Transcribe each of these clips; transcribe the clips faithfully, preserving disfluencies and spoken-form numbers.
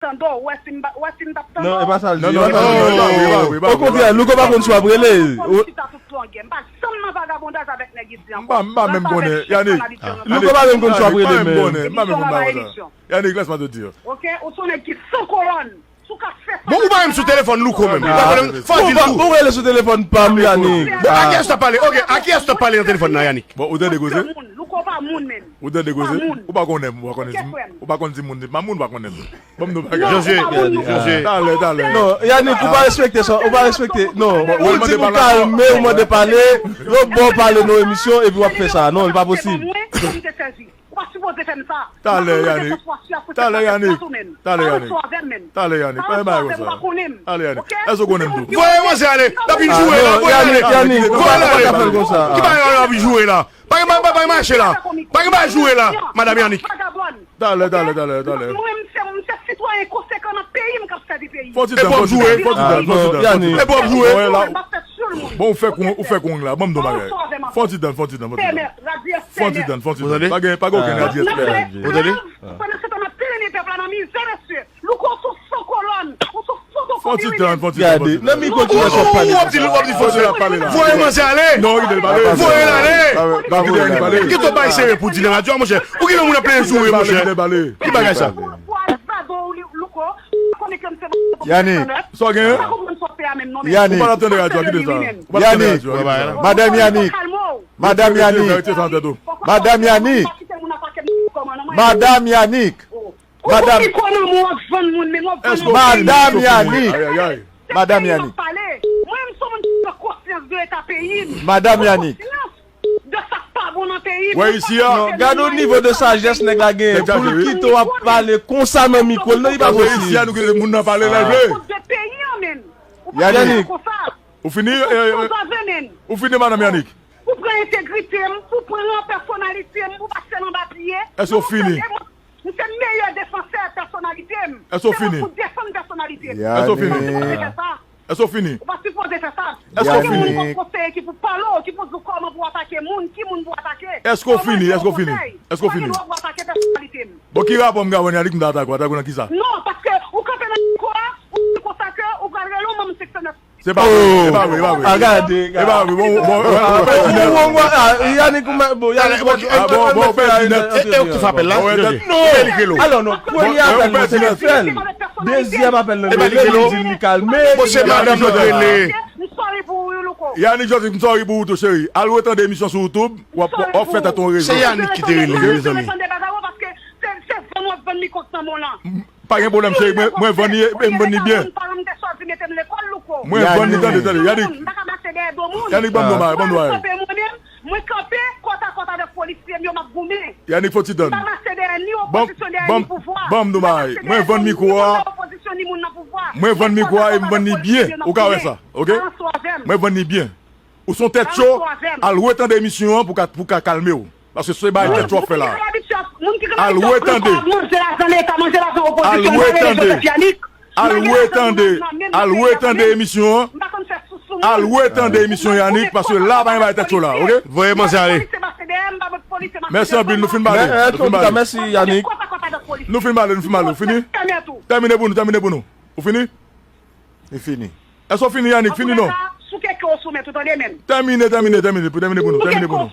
tande w, ou wè si m pa- ou wè si m t ap tande w? Non, e pa sa l di, e pa sa l di. Okontrè, Louko pa konn sou ap rele. Ou konn chita tout longè. M pa janm nan vagabondaj avèk nèg isi ankò. M pa, m pa menm konnen. Yannick, Louko pa menm konn sou ap rele, men. M pa menm konnen, m pa menm konn bagay sa. Yannick, lès mwen te di. Ok, ou se yon nèg ki san kolòn. Si w ka fè sa. Bon, ou pa menm sou telefòn Louko menm. Ou pa konnen, fò w di l tou. Ou rele sou telefòn pa m, Yannick. Bon, a kiyès w t ap pale? Ok, a kiyès w t ap pale nan telefòn nan, Yannick? Bon, ou tande koze? Louko pa moun menm. Ou tande koze? Ou pa konnen m, ou pa konnen di m. Ou pa konn di moun, di pa moun, ou pa konnen m. Ban m nou bagay. Josué, Josué. Talè, talè. Non, Yannick, ou pa respekte sa, ou pa respekte. Non, ou di nou kalme, ou mande pale, yo ba w pale nan emisyon, epi w ap fè sa. Non, li pa posib. Ou pa sipoze fè m sa. Talè, Yannick. Talè, Yannick. Talè, Yannick. Talè, Yannick. Pa gen bagay konsa. Talè, Yannick. Èske w konnen m tou? Voye manzè ale. L ap vin joure la. Voye ale. Voye ale. Ki bagay w ap joure la? Pa gen bagay, pa gen mache la. Pa gen bagay joure la, madanm Yannick. Talè, talè, talè, talè. Mwen, m se, m se sitwayen konsekan nan peyi m k ap sèvi peyi m. Fò ti tann, fò ti tann, fò ti tann, fò ti tann. Epi w ap joure. Bon, ou fè kon, ou fè kon la. Ban m di w bagay. Fò ti tann, fò ti tann, fò ti tann. Fò ti tann, fò ti tann. Pa gen, pa gen okenn adyès. Ou tande? Pandan se tan, n ap plenyen pèp la nan mizè, mesye. Louko, ou se yon fo kolòn. Ou se yon fotokopi. Fò ti tann, fò ti tann, fò ti tann. Nan mikwo ki wè sa w ap pale. Ou ap di, ou ap di fò ti tann. Voye manzè ale. Non, kite l pale. Voye l ale. Non, kite Yannick pale. Kite w bay sere pou di nan radyo a, monchè. Ou gen yon moun ap plenyen sou ou, monchè. Kite l pale. Ki bagay sa? Yannick. Sa w genyen? Yannick. Ou pa t ap tande radyo a, kite sa. Ou pa t ap tande radyo a, kite sa. Madanm Yannick. Madanm Yannick. Madanm Yannick. Madanm Yannick. Madanm Yannick. Madanm Yannick. Mwen, m se yon moun ki pran konsyans de eta peyi m. Madanm Yannick. Konsyans de sa k pa bon nan peyi m. Wè isi a. Non, gade w nivo de sajès nèg la genyen. Pou l kite w ap pale konsa nan mikwo l, non, li pa posib. Isi a, nou kite moun nan pale lè l vle. Kont de peyi an, menm. Ou pa Yannick. Konsa. Ou fini, eh, eh, ou fini, madanm Yannick? Pou pran entegrite m, pou pran pèsonalite m, pou pase l anba pye. Èske w fini? M se meyè defansè pèsonalite m. Èske w fini? Se mwen pou defann pèsonalite m. Èske w fini? Ou pa sipoze fè sa. Èske w fini? Ou pa sipoze fè sa. Èske w fini? Ou gen moun pou konseye ki pou pale w, ki pou di w kòman pou w atake moun, ki moun pou w atake. Èske w fini? Èske w fini? Èske w fini? Ou pa gen dwa pou w atake pèsonalite m. Bon, ki rapò m gen avè w, Yannick, m ta atake w? Atake w nan kisa? Non, paske ou kanpe nan mikwo a, ou di konsa ke ou pral rele yon manm senk san nèf. Se pa vre, se pa vre, se pa vre. A gade, gade. Se pa vre, bon, bon, bon, bon, bon, bon, Yannick, ou mè-, bon, Yannick, ou mèt, ah, bon, bon, ou pèdi nèt. E, e ou ki fè apèl la? Non. Alò, non, premye apèl, non, se li k fè l. Dezyèm apèl, non, li di li kalme. Bon, se madanm nan k rele. M sorry pou ou, Louko. Yannick Joseph, m sorry pou ou tou, cheri. Al retande emisyon sou YouTube, w ap, w ap fè tèt ou rezon. Se Yannick ki te rele, mezanmi. Tande bagay ou, paske se, se vann w ap vann mikwo k nan men w lan. Pa gen pwoblèm, cheri. Mwen, mwen vann li, e m vann li byen. Mwen vann li, tande, tande. Yannick. Yannick, ban m do bagay, ban m do bagay. Mwen kanpe kòtakòt avèk polisye m yo, m ap goumen. Yannick, fò ti tann. M pa mache dèyè ni opozisyon, dèyè ni pouvwa. Ban m do bagay. Mwen vann mikwo a. Mwen vann mikwo a e m vann li byen. Ou ka wè sa, oke? Mwen vann li byen. Ou se yon tèt cho, al retande emisyon an pou ka, pou ka kalme w. Paske se bay tèt cho w ap fè la. Al retande. Al retande. Al retande. Al retande emisyon an. Al retande emisyon Yannick, paske la pa gen bay tèt cho la, oke? Voye manzè ale. Mèsi anpil, nou fin pale. Nou fin pale. Mèsi, Yannick. Nou fin pale, nou fin pale. Ou fini? Tèmine pou nou, tèmine pou nou. Ou fini? Li fini. Èske w fini, Yannick? Fini non? Tèmine, tèmine, tèmine, pou tèmine pou nou, tèmine pou nou.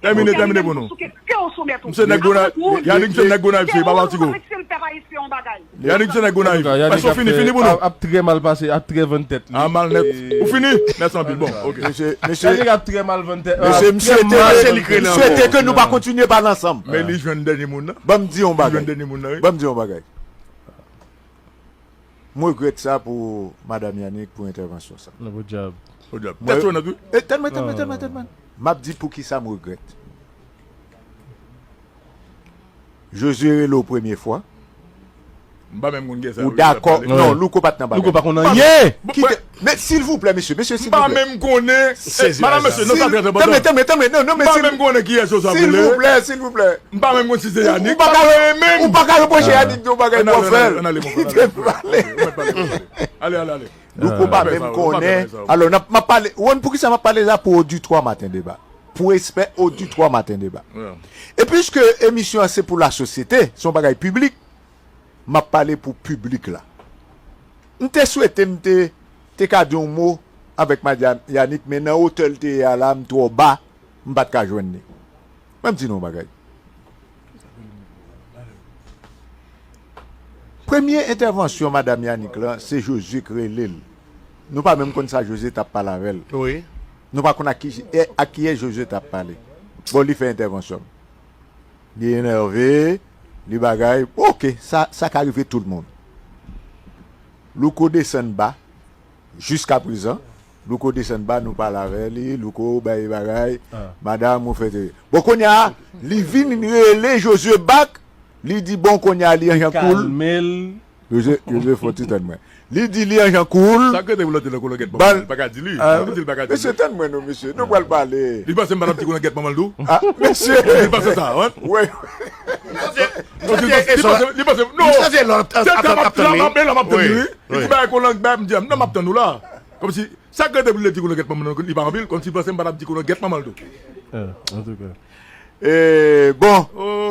Tèmine, tèmine pou nou. Misye nèg Gonayiv, Yannick se nèg Gonayiv, se pa Matigo. Yannick se nèg Gonayiv. Èske w fini, fini pou nou? Ap trè mal pase, ap trè vann tèt li. A mal nèt. Ou fini? Mèsi anpil. Bon, oke. Mesye, mesye, Yannick ap trè mal vann tèt. Mesye, m swete, m swete ke nou pa kontinye pale ansanm. Men li jwenn dènye moun nan. Ban m di yon bagay. Li jwenn dènye moun nan, wi. Ban m di yon bagay. M regrèt sa pou madanm Yannick pou entèvansyon sa. Non, podyab. Podyab. Tèt cho nèt, wi. E, tèt mwen, tèt mwen, tèt mwen, tèt mwen. M ap di poukisa m regrèt. Josué rele w premye fwa. M pa menm konn kiyès. Ou dakò? Non, Louko pa t nan bagay. Louko pa konn anyen. Kite, men silvouplè, mesye, mesye, silvouplè. M pa menm konnen. Madanm, mesye, non, sa trè enpòtan. Tande, tande, tande, non, non, men m pa menm konnen kiyès Josué ap rele. Silvouplè, silvouplè. M pa menm konn si se Yannick. Ou pa ka, ou pa ka repwoche Yannick yon bagay pou w fè l. Kite m pale. Ale, ale, ale. Louko pa menm konnen. Alò, n ap, m ap pale. Ou konn poukisa m ap pale la? Pou oditwa Maten Deba. Pou respè oditwa Maten Deba. E piske emisyon an se pou lasosyete, se yon bagay piblik, m ap pale pou piblik la. M te swete m te, te ka di yon mo avèk Madan Yanick, men nan otè l te ye a la, m twò ba, m pa t ka jwenn li. Mwen m di nou yon bagay. Premye entèvansyon Madan Yanick lan, se Josué k rele l. Nou pa menm konn sa Josué t ap pale avè l. Wi. Nou pa konn ak ki, e, ak kiyès Josué t ap pale. Bon, li fè entèvansyon. Li enève, li bagay. Oke, sa, sa ka rive tout moun. Louko desann ba, jiska prezan. Louko desann ba, nou pale avè li. Louko bay bagay. Madanm, ou fè te. Bon, kounye a, li vin rele Josué back. Li di, bon, kounye a, li an jan koul. Kalme l. Josué, Josué fò ti tann mwen. Li di li an jan koul. Sa k rete pou l antre nan kolongèt manman l, li pa ka di li. Sa vle di li pa ka di Mesye, li. Tann mwen non, mesye. Nou pral pale. Li panse m pa t ap di kolongèt manman l tou? Ah, mesye. Li panse sa, wi. Wi. Li panse, li panse, non. Misye se lòt ap Se tan m ap ap tann li. Lè m ap tann li, wi. Li Wi. di bagay kolongèt, m di, non, m ap tann ou la. Kòmsi, sa k rete pou l di kolongèt manman l, li pa anpil, kòmsi li panse m pa t ap di kolongèt manman l tou. Ah, antouka. E, bon,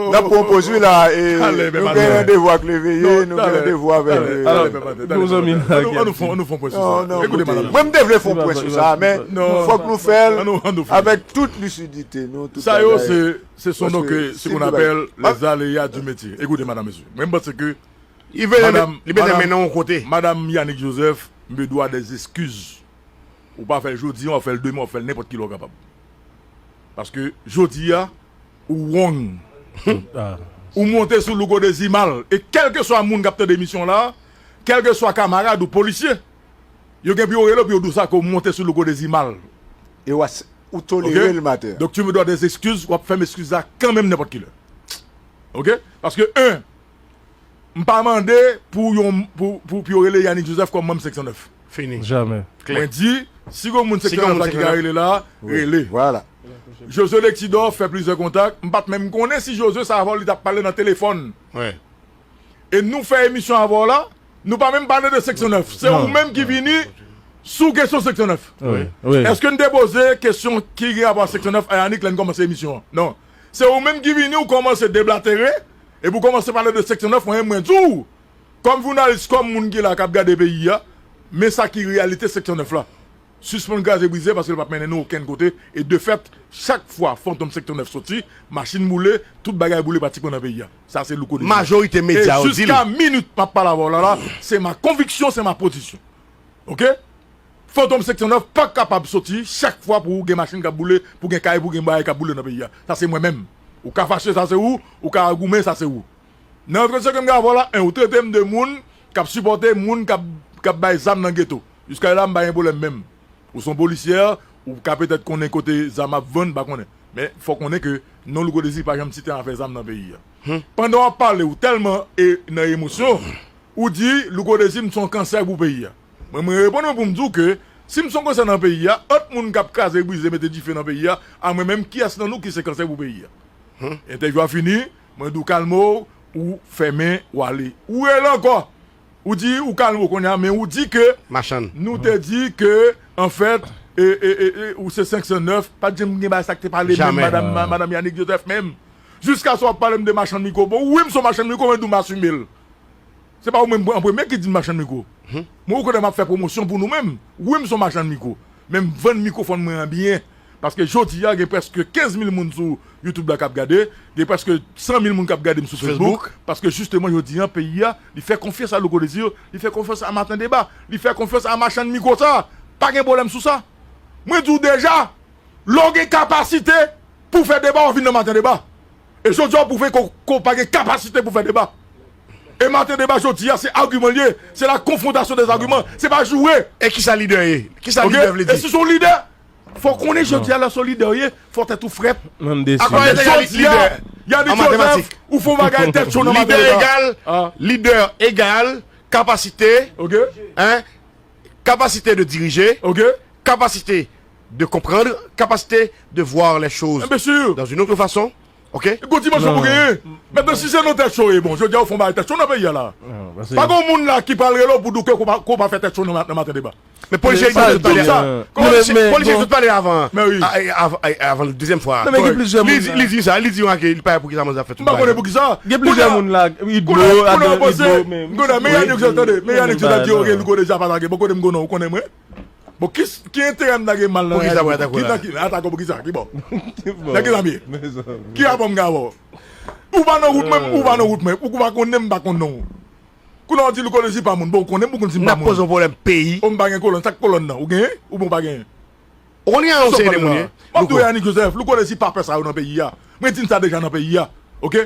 n ap pran yon poz wi la. E, nou gen randevou ak Leveye, nou gen randevou avèk. Alò, pou zanmi n la. Annou fè yon pwen sou sa. Ekoute, madanm. Mwen, m te vle fè yon pwen sou sa, men fòk nou fè l avèk tout lisidite. Nou, tout Sa yo, bagay. Se ce sont donc euh, ce qu'on appelle les aléas du métier. Écoutez, madame, monsieur. Mwen, m panse ke Li vle li mete men nan yon kote. Madame Yanick Joseph, m dwa des excuses. Ou pa fè l jodi, w ap fè l demen, w ap fè l nenpòt ki lè w kapab. Paske jodi a, ou wrong. Ou monte sou Louko Dezi mal. E kèlkeswa moun k ap tande emisyon la, kèlkeswa kamarad ou polisye, yo gen pou yo rele w pou yo di w sa ke w monte sou Louko Dezi mal. E w a s- ou tolere l maten. Donk, tu me dois des excuses, w ap fè m eskiz la kanmenm nenpòt ki lè. Oke? Paske, en, m pa mande pou yon, pou, pou, pou yo rele Yanick Joseph kòm manm senk san nèf. Fini. Jamè. Klè. Mwen di, si gon moun senk san nèf la ki ka rele la, rele. Vwala. Josué Lectidor fè plizyè kontak. M pa t menm konnen si Josué Saval li t ap pale nan telefòn. Wi. E nou fè emisyon avè w la, nou pa menm pale de senk san nèf. Se ou menm ki vini sou kesyon senk san nèf. Wi. Wi. Èske n te poze kesyon ki gen rapò a senk san nèf a Yanick lè n kòmanse emisyon an? Non. Se ou menm ki vini, ou kòmanse deblatere, epi ou kòmanse pale de senk san nèf, mwen, mwen di w, kòm jounalis, kòm moun ki la k ap gade peyi a, men sa ki reyalite senk san nèf la. Sispann kraze brize paske l p ap mennen nou okenn kote. E de fèt, chak fwa Fantom senk san nèf soti, machin boule, tout bagay boule pratikman nan peyi a. Sa se Louko Dezi. Majorite medya yo di l. E jiska minit m ap pale avè w la, la, se ma conviction, se ma position. Oke? Fantom senk san nèf pa kapab soti chak fwa pou gen machin k ap boule, pou gen kay, pou gen bagay k ap boule nan peyi a. Sa se mwen menm. Ou ka fache, sa se ou. Ou ka goumen, sa se ou. Nan antretyen ke m gen avè w la, en, ou trete m de moun k ap sipòte moun k ap, k ap bay zam nan geto. Jiska la, m pa gen pwoblèm menm. Ou se yon polisyè, ou ka petèt konnen kote zam ap vann, m pa konnen. Men, fò w konnen ke non Louko Dezi pa janm site afè zam nan peyi a. Pandan w ap pale, ou tèlman e, nan emosyon, ou di, Louko Dezi, m se yon kansè pou peyi a. Mwen, mwen reponn mwen pou m di w ke, si m se yon kansè nan peyi a, ant moun k ap kraze, brize, mete dife nan peyi a, a mwen menm, kiyès nan nou ki se kansè pou peyi a? Entèvyou a fini, mwen di w kalme w, ou fèmen, ou ale. Ou rele ankò. Ou di, ou kalme w kounye a, men ou di ke Machann. Nou te di ke, anfèt, e, e, e, e, ou se senk san nèf, pa t janm gen bagay sa k te pale menm Jamè. madanm, ma- madanm Yanick Joseph menm. Jiska sa w ap pale m de machann mikwo. Bon, wi, m se yon machann mikwo, men di w m asime l. Se pa ou menm an premye ki di m machann mikwo. Mwen, okontrè, m ap fè pwomosyon pou nou menm. Wi, m se yon machann mikwo. Men m vann mikwofòn mwen an byen. Paske jodi a, gen prèske kenz mil moun sou YouTube la k ap gade, gen prèske san mil moun k ap gade m sou Facebook. Paske jisteman, jodi a, peyi a, li fè konfyans a Louko Dezi, li fè konfyans a Maten Deba, li fè konfyans a machann mikwo sa. Pa gen pwoblèm sou sa. Mwen di w deja, lè w gen kapasite pou w fè deba, w vin nan Maten Deba. E jodi a, w pwouve ke w, ke w pa gen kapasite pou w fè deba. E Maten Deba jodi a, se agiman l ye, se la konfwontasyon dè zagiman, se pa joure. E kisa lidè ye? Kisa Ok? lidè vle E di? si se yon lidè, fò w konnen jodi a, lè se yon lidè w ye, fò tèt ou frèt. Mwen m desi. Akoz Jodi a, Yanick Joseph, ou fè yon bagay tèt cho nan Maten Deba. Lidè egal, lidè egal, kapasite, Ok? Hein? Capacité de diriger, Ok? Capacité de comprendre, capacité de voir les choses Bien sûr. dans une autre façon. Ok? Gon dimansyon pou genyen. Mentnan, si se nan tèt cho, e bon, jodi a ou fè yon bagay tèt cho nan peyi a la. Pa gon moun la ki pral rele w pou di w ke ou pa, ke ou pa fè tèt cho nan, nan maten deba. Men polisye yo di tout sa. Polisye yo di tout pale avan. Men wi. Avan dezyèm fwa. Non, men gen plizyè moun. Li di sa, li di anke li pa wè poukisa manzè ap fè tout bagay. M pa konnen poukisa. Gen plizyè moun la, Idmo, Idmo, men. M konnen, men Yannick Joseph, tande, men Yannick Joseph di, ok, Louko deja pa lage, bon, kote m konnen, ou konnen mwen. Bon, ki, ki enterè m lage mal nan Yannick? Poukisa pou atake w la? Atake w poukisa? Ki bò? Nan ki zam ye? Ki rapò m gen avè w? Ou pa nan wout mwen, ou pa nan wout mwen. Ou pa konnen m, m pa konn non w. Kounye a w di Louko Désir pa moun. Bon, ou konnen m pou konn si m pa moun. N ap poze yon pwoblèm peyi. O, m pa gen kolòn. Sa k kolòn nan? Ou genyen? Oubyen ou pa genyen? Ou konn gen yon seri de moun ye. M ap di w, Yannick Joseph, Louko Désir pa pè sa yo nan peyi a. Mwen di n sa deja nan peyi a. Ok?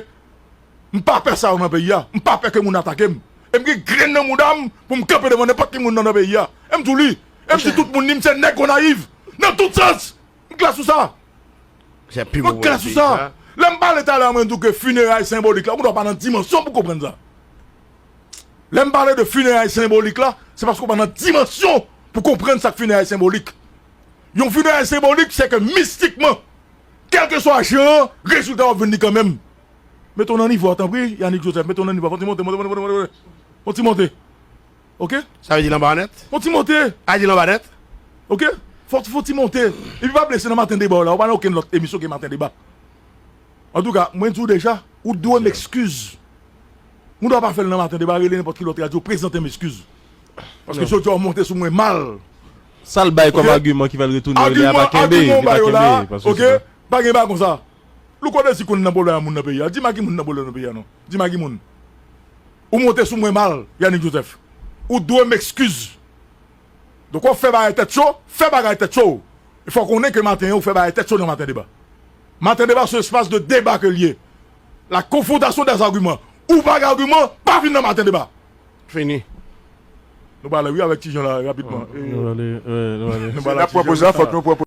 M pa pè sa yo nan peyi a. M pa pè ke moun atake m. E m gen grenn nan mouda m pou m kanpe devan nenpòt ki moun nan, nan peyi a. E m di w li. E m di tout moun li, m se nèg Gonayiv. Nan tout sans. M klè sou sa. Mwen klè sou sa. Lè m pale talè a, mwen di w ke fineray senbolik la, ou dwe pa nan dimansyon pou konprann sa. Lè m pale de fineray senbolik la, se paske ou pa nan dimansyon pou konprann sa k fineray senbolik. Yon fineray senbolik, se ke mistikman, kèlkeswa jan an, rezilta w ap vin li kanmenm. Mete w nan nivo a, tanpri, Yannick Joseph, mete w nan nivo a. Fon ti monte, monte, monte, monte, monte. Fon ti monte. Ok? Sa vle di l anba nèt? Fon ti monte. A di l anba nèt? Ok? Fò, fò ti monte. Epi pa bliye se nan maten deba w la, ou pa nan okenn lòt emisyon ke maten deba. Antouka, mwen di w deja, ou dwe m eskiz. Ou dwe pa fè l nan maten deba, rele nenpòt ki lòt radyo, prezante m eskiz. Paske jodi a w monte sou mwen mal. Sa l bay kòm agiman ki fè l retounen, li a pa kenbe, li pa kenbe, paske se pa. Pa gen bagay konsa. Louko Désir konn nan pwoblèm a moun nan peyi a. Di m a ki moun nan pwoblèm nan peyi a non. Di m a ki moun. Ou monte sou mwen mal, Yannick Joseph. Ou dwe m eskiz. Donk w ap fè bagay tèt cho, fè bagay tèt cho. E fò w konnen ke maten an ou fè bagay tèt cho nan maten deba. Maten deba se yon espas de deba ke l ye. La confrontation des arguments. Ou pa gen agiman, pa vin nan maten deba. Fini. Nou pale wi avèk Ti Jan la rapidman. Nou pale, wi, nou pale. N ap pran poz la, fòk nou pran